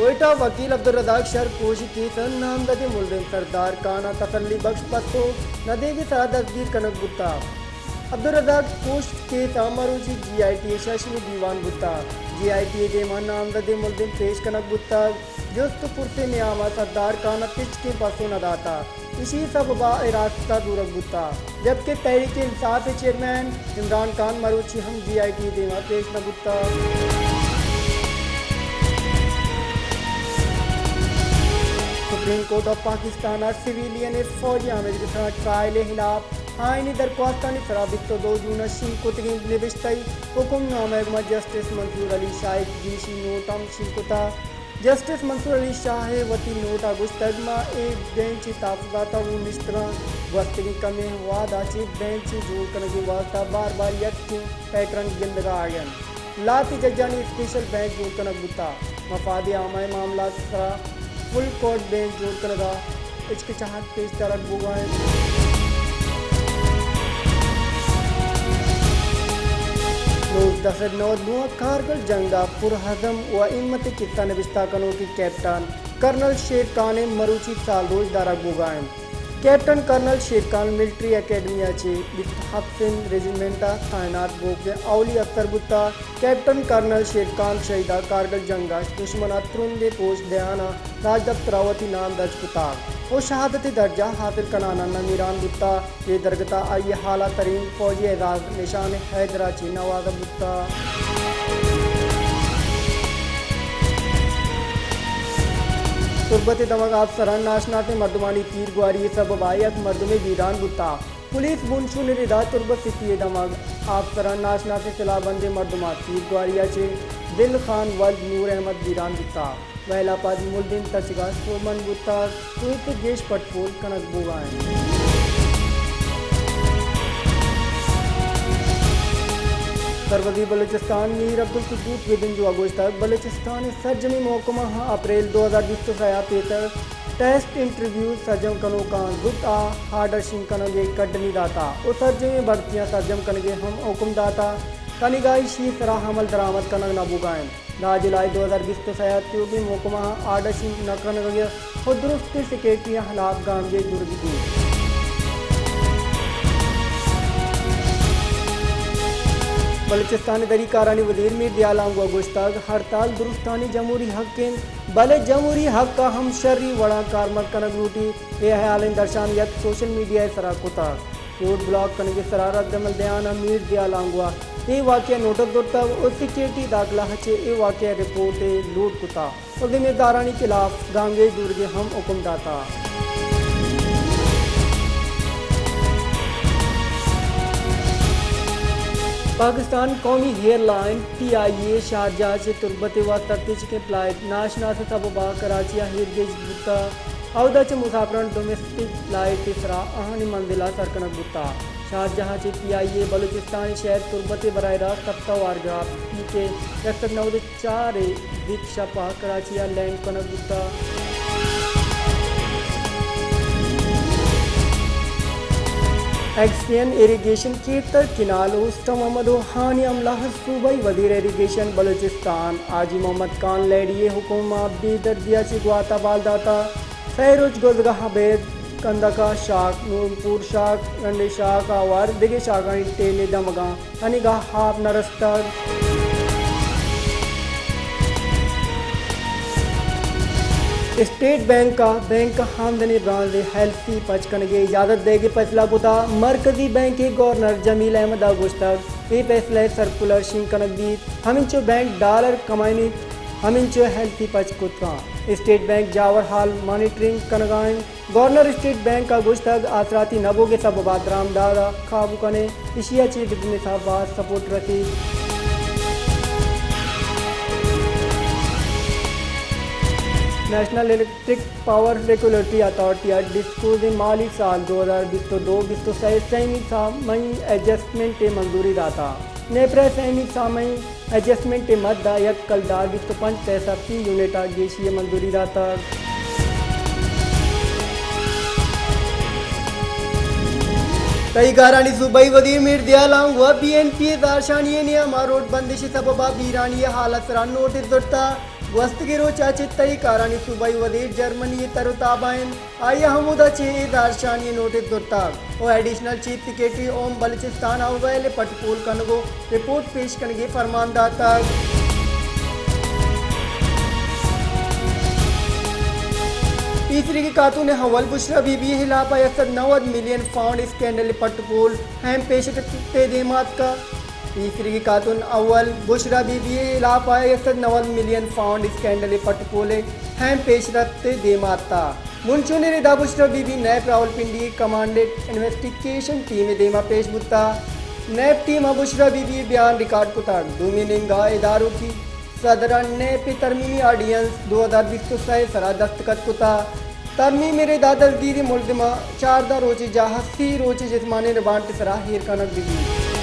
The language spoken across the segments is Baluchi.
کوئٹہ، وکیل عبدالرزاق شر کوش کیس ء نامزد ملزم سردار خان ء تسلی بخش پسو نہ دیگ ء سرا دستگیر کنگ بوتگ۔ عبدالرزاق کوش کیس ء مروچی جی آئی ٹی ء ششمی دیوان بوتگ۔ جی آئی ٹی ء دیما نامزد ملزم پیش کنگ بوتگ۔ جست ء پرس ء نیام ء سردار خان ء تچکیں پسو نہ داتگ۔ ایشی سبب ء حراست ء زورگ بوتگ، جبکہ تحریک انصاف ء چیئرمین عمران خان مروچی ہم جی آئی ٹی ء دیما پیش نہ بوتگ۔ سپریم کورٹ آف پاکستان ء سویلین ء فوجی آمیزگساں ٹرائل ء ہلاپ آئینی درخواستانی سرا بیست ء دو جون ء شنگ کتگیں نبشتہی حکم نامہ ء گوما جسٹس منصور علی شاہ ء گیشی نوٹ ہم شنگ کتگ۔ جسٹس منصور علی شاہ ء وتی نوٹ ء گوشتگ، ما اے بینچ ء تحفظات ء گوں نشتگاں، گوستگیں کمیں وہد ء چہ بینچ ء جوڑ کنگ ء واستہ بار بار یکیں پیٹرن گندگ ء آیگ انت۔ لہتے ججانی اسپیشل بینچ جوڑ کنگ بوتگ۔ مفاد عامہ ء معاملات ء سرا فل کورٹ بینچ جوڑ کنگ ء ہچکچہاں پیش دارگ بوگا انت۔ نوزدہ سد نود نو ء کارگل جنگ ء پرعزم و ہمت ء کسہ نبشتہ کنوکیں کیپٹن کرنل شیر خان ء مروچی سالروچ دارگ بوگا انت۔ Captain colonel Sher Khan military academy ء چہ بیست ہپتیں رجمنٹ ء تعینات بوگ ء اولی افسر بوتگ۔ کیپٹن کرنل شیر خان شہید ء کارگل جنگ ء دشمن ء ترندیں پوش دیان ء راجدپتر ء وتی نام درج کتگ و شہادت ء درجہ حاصل کنان ء نمیران بوتگ۔ اے درگت ء آئی ء اعلی ترین فوجی اعزاز نشان حیدر ء چہ نوازگ بوتگ۔ تربت ء دمگ آپسر ء ناشناسیں مردمانی تیرگواری ء سبب ء یک مردمے بیران بوتگ۔ پولیس بنشون ء ردا تربت سٹی ء دمگ آپسر ء ناشناسیں سلاہ بندیں مردماں تیرگواری ء چہ دل خان ولد نور احمد بیران بوتگ۔ ویل ء پد ملزم تچگ ء سوبمند بوتگ، سوئیت ء گیش پٹ پول کنگ بوگ ء انت۔ سروزیر بلوچستان میر عبدالقدوس بزنجو ء گوشتگ، بلوچستان ء سرجمیں محکمہ ء اپریل دو ہزار بیست ء سئے ء پیسر ٹیسٹ انٹرویو سرجم کنوکاں زوت ء آرڈر شنگ کنگ ء کڈنی داتگ و سرجمیں بھرتیاں سرجم کنگ ء ہم حکم داتگ، تنیگا ایشی ء سرا عمل درآمد کنگ نہ بوگ ء انت۔ دہ جولائی دو ہزار بیست ء سئے ء تیوگیں محکمہ ء آرڈر شنگ نہ کنگ ء و درستیں سیکرٹریاں ہلاپ گامگیج زورگی بیت۔ بلوچستان ء دری کارانی وزیر میر دیالانگو ء گوشتگ، ہڑتال درستانی جمہوری حق انت، بلے جمہوری حق ء ہم شری وڑاں کارمرز کنگ لوٹیت۔ اے ہیالیں درشان یک سوشل میڈیا ء سرا کتگ۔ روڈ بلاک کنگ ء سرا رد عمل دیان ء میر دیالانگو ء اے واقعہ نوٹس زرتگ و سیکورٹی داخلہ ء چہ اے واقعہ ء رپورٹ ء لوٹ کتگ و ذمہ دارانی خلاف گامگیج زورگ ء ہم حکم داتگ۔ پاکستان قومی ایئر لائن پی آئی اے شارجہ ء چہ تربت ء واستہ تچکیں فلائٹ ناشناسیں سبب ء کراچی ء ایرگیج بوتگ۔ اودا چہ مسافراں ڈومیسٹک فلائٹ ء سرا آہانی منزل ء سر کنگ بوتگ۔ شارجہ ء چہ پی آئی اے بلوچستان ء شہر تربت ء براہ راست ہفتہ وار گراف پی کے یک سد نود ء چار ء دیگ شپ ء کراچی ء لینڈ کنگ بوتگ۔ ایکسین ایریگیشن کیرتر کینال اوسٹ محمد ہانی حملہ، صوبائی وزیر ایریگیشن بلوچستان حاجی محمد خان لہڑی ء حکم ء بے دردی ء چہ گوات ء بال داتگ۔ سئے روچ گوزگ ء ابید کندک ء شاخ، نورپور شاخ، رنڈے شاخ ء ہوار دگہ شاخانی ٹیل ء دمگاں تنیگا آپ نہ رستگ۔ اسٹیٹ بینک ء بینک ء آمدنی برانز ء ایل سی پچ کنگ ء اجازت دئیگ ء فیصلہ کتگ۔ مرکزی بینک ء گورنر جمیل احمد ء گوشتگ، اے فیصلہ ء سرکولر شنگ کنگ بیت، ہمینچو بینک ڈالر کمائینیت، ہمینچو ایل سی پچ کت کنت۔ اسٹیٹ بینک جاور حال مانیٹرنگ کنگ ء انت۔ گورنر اسٹیٹ بینک ء گوشتگ، آسراتی نہ بوگ ء سبب ء درآمدات ء قابو کنیں، ایشی ء چہ بزنس ء باز سپورٹ رسیت۔ National electric power regulatory authority ء ڈسکوز ء مالی سال دو ہزار بیست ء دو بیست ء سئے سیمی سامئی ایڈجسٹمنٹ ء منظوری داتگ۔ نیپرا ء سیمی سامئی ایڈجسٹمنٹ ء مد ء یک کلدار بیست ء پنچ پیسہ فی یونٹ ء گیشی ء منظوری داتگ۔ تئی گارانی صوبائی وزیر میر دیال آنگو ء بی این پی ء زہرشانی ء نیام ء روڈ بندش ء سبب ء بیرانی ء حالت ء سرا نوٹس زرتگ۔ گوستگیں روچ ءَ چہ تہی کارانی صوبائی وزیر جرمنی ءِ تر ءُ تاب ءَ اِنت۔ آئی ءَ ہمودا چہ اے زہرشانی نوٹس زرتگ ءُ additional chief secretary home Balochistan ءَ ویل ءِ پٹ ءُ پول کنگ ءُ رپورٹ پیش کنگ ءِ فرمان داتگ۔ پیسریگیں کاتون اول بشرا بی بی ءِ ہلاپ ءَ یک سد نود ملین پاؤنڈ اسکینڈل ءِ پٹ ءُ پول اہم پیش رفت ءِ دیم ءَ اتکگ۔ پیسریگیں کاتون اول بشرا بی بی ءِ ہلاپ ءَ یک سد نود ملین پاؤنڈ اسکینڈل ءِ پٹ ءُ پول ءِ اہم پیش رفت ءِ دیم ءَ اتکگ۔ منشون ءِ ردا بشرا بی بی نیب راولپنڈی ءِ کمانڈنٹ انویسٹیگیشن ٹیم ءِ دیم ءَ پیش بوتگ۔ نیب ٹیم ءَ بشرا بی بی ءِ بیان ریکارڈ کتگ۔ دومی نیمگ ءَ ادارکی صدر ءَ نیب ءِ ترمیمی آرڈیننس دو ہزار بیست ءُ سئے ءِ سرا دستخط کتگ۔ ترمیم ءِ ردا دزگیریں ملزماں چاردہ روچ ءِ جاہ ءَ سی روچ ءِ جسمانی ریمانڈ ءِ سرا ایر کنگ بہ بیت۔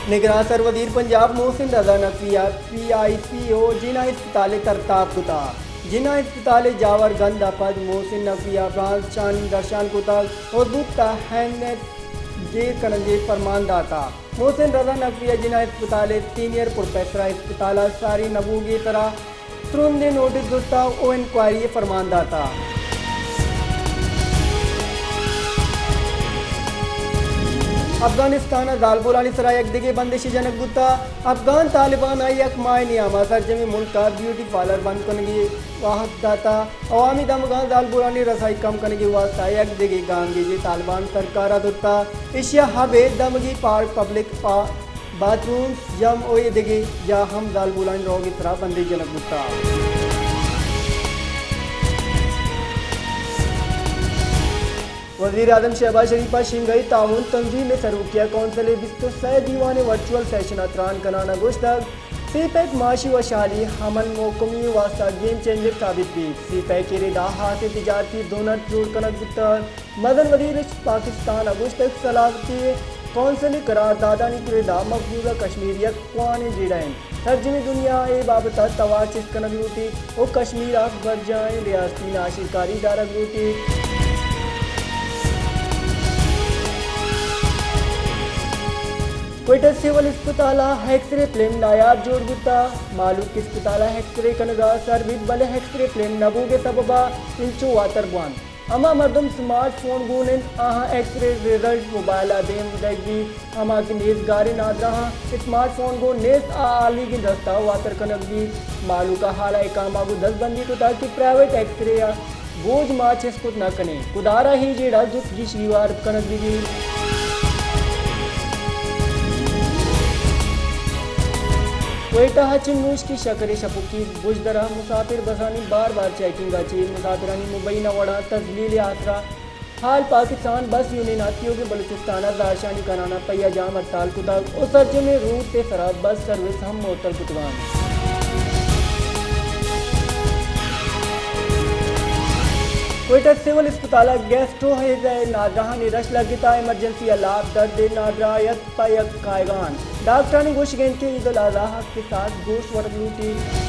نگراں سر وزیر پنجاب محسن رضا نقوی ءَ پی آئی سی ءُ جناح اسپتال ءِ تر ءُ تاب کتگ۔ جناح اسپتال ءِ جاور گند ءَ پد محسن نقوی ءَ برانز شانی درشان کتگ ءُ زوت ءَ اہمیت دیر کنگ ءِ فرمان داتگ۔ محسن رضا نقوی ءَ جناح اسپتال ءِ سینئر پروفیسر ءَ اسپتال ءَ ساری نہ بوگ ءِ سرا ترندیں نوٹس زرتگ ءُ انکوائری ءِ فرمان داتگ۔ افغانستان ءَ زالبولانی سرا یک دگہ بندش جنگ بوتگ۔ افغان طالبان ءَ یک ماہ ءِ نیام ءَ سرجمیں ملک ءَ بیوٹی پارلر بند کنگ ءِ واہگ داتگ۔ عوامی دمگاں زالبولانی رسائی کم کنگ ءِ واستہ یک دگہ گامگیجے طالبان سرکار ءَ زرتگ۔ ایشی ءَ ابید دمگی پارک، پبلک پا-، باتھ رومز، جم ءُ اے دگہ جاہ ہم زالبولانی روگ ءِ سرا بندش جنگ بوتگ۔ وزیر اعظم شہباز شریف ءَ شنگھائی تعاون تنظیم ءِ سروکی ءَ کونسل ءِ بیست ءُ سئے دیوان ءِ ورچوئل سیشن ءَ تران کنان ءَ گوشتگ، سی پیک معاشی وشحالی، امن ءُ کمی ءِ واستہ گیم چینجر ثابت بیت۔ سی پیک ءِ ردا ہاسیں تجارتی زونٹ جوڑ کنگ بوتگ۔ مزن وزیر پاکستان ءَ گوشتگ، سلامتی کونسل ءِ قراردادانی ردا مقبوضہ کشمیر یک کوہنیں جیڑہ اِنت۔ سرجمیں دنیا ءَ اے بابت ءَ توار چست کنگ لوٹیت ءُ کشمیر ءَ برجاہیں ریاستی ناشرکاری دارگ لوٹیت۔ کوئٹہ سول اسپتال ءَ ایکس رے فلم نایاب جوڑ بوتگ۔ مہلوک اسپتال ءَ ایکس رے کنگ ءَ سر بیت، بلے ایکس رے فلم نہ بوگ ءِ سبب ءَ انچو واتر بوانت۔ ہما مردم سمارٹ فون گون اَنت، آہاں ایکس رے رزلٹ موبائل ءَ دیم دئیگ بیت۔ ہما کہ نیزگاریں نادراہاں اسمارٹ فون گون نیست، آ ہالیگیں دست ءَ واتر کنگ بیت۔ مہلوک ءَ ہال ءَ اے کام ءَ گوں دزبندی کتگ کہ پرائیویٹ ایکس رے ءِ بوجھ ما چست کت نہ کنیں۔ خدارا اے جیڑہ زوت گیش گیوار کنگ بہ بیت۔ کوئٹہ ءَ چہ نوشکی شکر ءِ شپکی بژدر ءَ مسافر بسانی بار بار چیکنگ ءَ چہ مسافرانی مبینہ وڑاں تذلیل ءِ آسرا حال پاکستان بس یونین ءَ تیوگیں بلوچستان ءَ زہرشانی کنان ءَ پہیہ جام ہڑتال کتگ ءُ سرجمیں روٹ ءِ سرا بس سروس ہم معطل کتگ اَنت۔ کوئٹہ سول اسپتال ءَ گیسٹرو ہیضہ ءِ نادراہانی رش لگتگ، ایمرجنسی ءَ لاپ درد ءِ نادراہ یک پہ یک کائیگ ءَ اَنت۔ ڈاکٹرانی گوشگ اِنت کہ عید الاضحی ءَ حق ءِ ساعت گوشت ورگ لوٹیت۔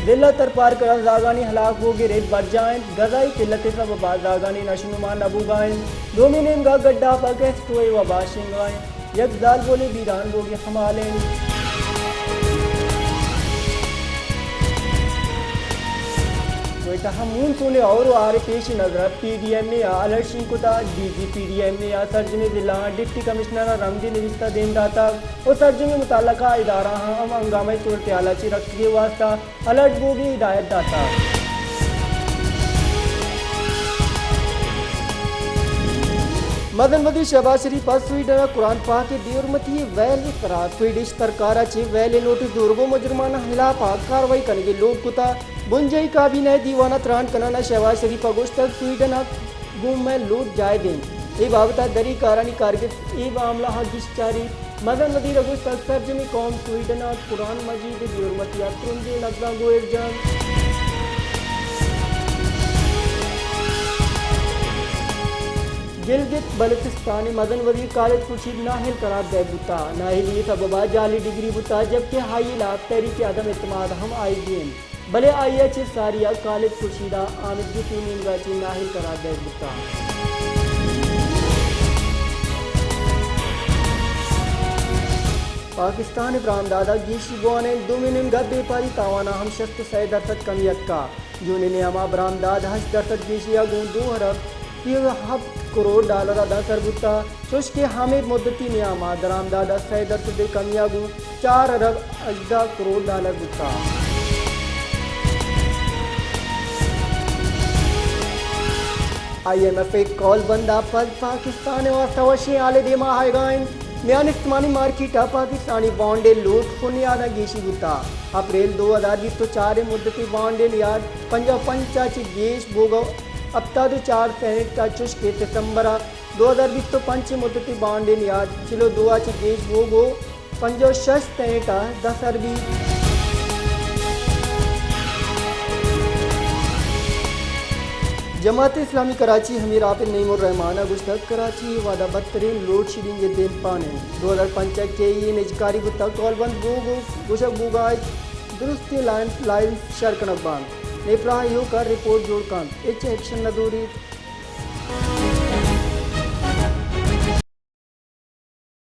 ضلع ترپارکر ءَ زاگانی ہلاک بوگ ءِ رد برجاہ اِنت۔ غذائی قلت ءِ سبب ءَ زاگانی نشوونما نہ بوگ ءَ اِنت۔ دومی نیمگ ءَ گڈا پہ گیسٹرو ءِ وبا شنگ ءَ اِنت۔ یک زالبولے بیران بوگ ءِ ہمال ءَ اِنت۔ کوئٹہ ءَ مون سون ءِ ہور ءُ ہار ءِ پیش نظر ءَ پی ڈی ایم اے ءَ الرٹ شنگ کتگ۔ D G P D M A ءَ سرجمیں ضلعاں ڈپٹی کمشنر ءَ رمزی نبشتہ دیم داتگ ءُ سرجمیں متعلقہ ادارہاں ہم ہنگامہ ءِ صورتحال ءَ چہ رکگ ءِ واستہ الرٹ بوگ ءِ ہدایت داتگ۔ مزن وزیر شہباز شریف ءَ سویڈن ءَ قرآن پاک ءِ بے حرمتی ءِ ویل ءِ سرا سویڈش سرکار ءَ چہ ویل ءِ نوٹس زورگ ءُ مجرماناں ہلاپ ءَ کاروائی کنگ ءِ لوٹ کتگ۔ بنجاہی کابینہ ءِ دیوان ءَ تران کنان ءَ شہباز شریف ءَ گوشتگ، سویڈن ءَ گوں مئے لوٹ جائز اِنت۔ اے بابت ءَ دری کارانی کارگس اے معاملہ ءَ گیش چاریت۔ مزن وزیر ءَ گوشتگ، سرجمیں قوم سویڈن ءَ قرآن مجید ءِ بے حرمتی ءَ ترندیں لبزاں گوں ایر جنت۔ گلگت بلوچستان ءِ مزن وزیر خالد خورشید نااہل قرار دئیگ بوتگ۔ نااہلی ءِ سبب ءَ جعلی ڈگری بوتگ، جبکہ آئی ءِ ہلاپ تحریک عدم اعتماد ہم آئیگی اِنت۔ بلے آئی ءَ چہ ساری ءَ خالد خورشید ءَ آمیدگس ءِ نیمگ ءَ چہ نااہل قرار دئیگ بوتگ۔ پاکستان ءِ برآمدات ءَ گیشی بوان اِنت، دومی نیمگ ءَ بیپاری تاوان ءَ ہم شست ءُ سئے درسد کمی اتکا۔ جون ءِ نیام ءَ برآمدات ہشت درسد گیشی ءَ گوں دو ارب سی ءُ ہپت کروڑ ڈالر ءَ داں سر بوتا، چوش کہ ہمے مدتی نیام ءَ درآمدات ءَ سئے درسد ءِ کمی ءَ گوں چار ارب ہژدہ کروڑ ڈالر بوتا۔ آئی ایم ایف ءِ کول بند ءَ پد پاکستان ءِ واستہ وشیں ہالے دیما آیگا اِنت۔ میان استمانی مارکیٹ ءَ پاکستانی بانڈ ءِ لوٹ بنیاداں گیشی بوتا۔ اپریل دو ہزار بیست ءُ چار ءِ مدتی بانڈ ءِ نیاد پنجاہ ءُ پنچ ءَ چہ گیش بوگ ءَ ہپتاد ءُ چار سینٹ ءَ، چوش کہ ستمبر ءَ دو ہزار بیست ءُ پنچ ءِ مدتی بانڈ ءِ نیاد چل ءُ دو ءَ چہ گیش بوگ ءَ پنجاہ ءُ شش سینٹ ءَ داں سر بیت۔ جماعت اسلامی کراچی ءِ امیر عابد نعیم الرحمان ءَ گوشتگ، کراچی وھد ءَ بدترین لوڈ شیڈنگ ءِ دیمپان اِنت۔ دو ہزار پنچ ءَ کے ای اے نجکاری بوتگ، کول بند بوگ ءُ گوشگ بوگ ءَ اِنت، درستیں لائن، لائن شر کنگ بنت، نیپراہ ایوک ءَ رپورٹ جوڑ کنت، ہچ ایکشن نہ زوریت۔